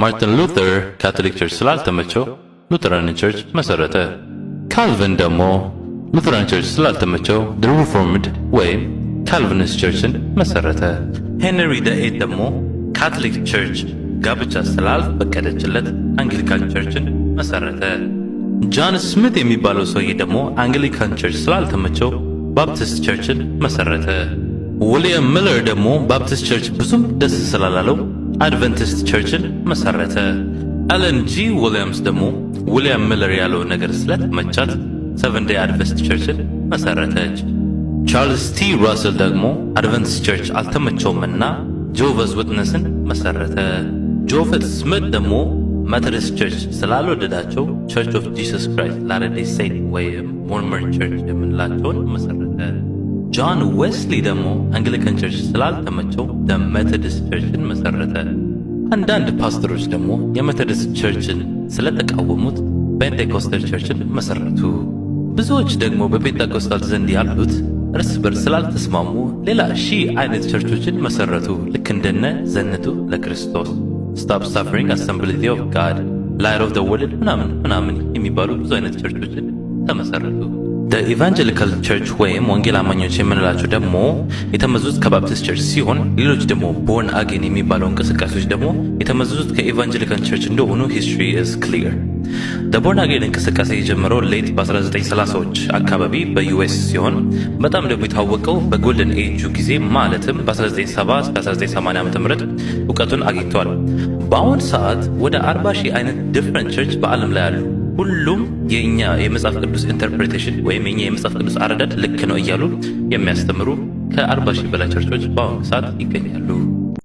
ማርቲን ሉተር Catholic Church ስላልተመቸው Lutheran Church መሰረተ። ካልቪን ደግሞ Lutheran Church ስላልተመቸው the Reformed ወይም Calvinist Church ን መሰረተ። Henry the Eighth ደግሞ Catholic Church ጋብቻ ስላልፈቀደችለት Anglican Church ን መሰረተ። ጆን ስሚት የሚባለው ሰውዬ ደግሞ Anglican Church ስላልተመቸው Baptist Church ን መሰረተ። ዊልያም ሚለር ደግሞ Baptist Church ብዙም ደስ ስላላለው Adventist Church ን መሰረተ። ኤለን ጂ ዊሊያምስ ደግሞ ዊልያም ሚለር ያለው ነገር ስለተመቻት Seventh Day Adventist Church ን መሰረተች። ቻርልስ ቲ ራስል ደግሞ Adventist Church አልተመቸውምና Jehovah's Witness ን መሰረተ። ጆሴፍ ስሚት ደግሞ Methodist Church ስላልወደዳቸው Church of Jesus Christ Latter Day Saint ወይም Mormon Church የምንላቸውን መሰረተ። ጆን ዌስሊ ደግሞ Anglican Church ስላልተመቸው the Methodist Church ን መሰረተ። አንዳንድ ፓስተሮች ደግሞ የ Methodist Church ን ስለተቃወሙት Pentecostal Church ን መሰረቱ። ብዙዎች ደግሞ በፔንቴኮስታል ዘንድ ያሉት እርስ በርስ ስላልተስማሙ ሌላ ሺህ አይነት church ኦችን መሰረቱ። ልክ እንደነ ዘንቱ ለክርስቶስ፣ Stop Suffering Assembly of God፣ Light of the World ምናምን ምናምን የሚባሉ ብዙ አይነት church ኦችን ተመሰረቱ። Evangelical Church ወይም ወንጌል አማኞች የምንላቸው ደግሞ የተመዘዙት ከ Baptist Church ሲሆን ሌሎች ደግሞ born again የሚባለው እንቅስቃሴዎች ደግሞ የተመዘዙት ከ Evangelical Church እንደሆኑ history is clear። Born again እንቅስቃሴ የጀመረው late በ1930ዎች አካባቢ በ US ሲሆን በጣም ደግሞ የታወቀው በ golden age ኡ ጊዜ ማለትም በ1970 እስከ 1980 ዓ.ም እውቀቱን አግኝተዋል። በአሁን ሰዓት ወደ 40 ሺህ አይነት different church በዓለም ላይ አሉ። ሁሉም የእኛ የመጽሐፍ ቅዱስ interpretation ወይም የኛ የመጽሐፍ ቅዱስ አረዳድ ልክ ነው እያሉ የሚያስተምሩ ከ40 ሺህ በላይ ቸርቾች በአሁኑ ሰዓት ይገኛሉ።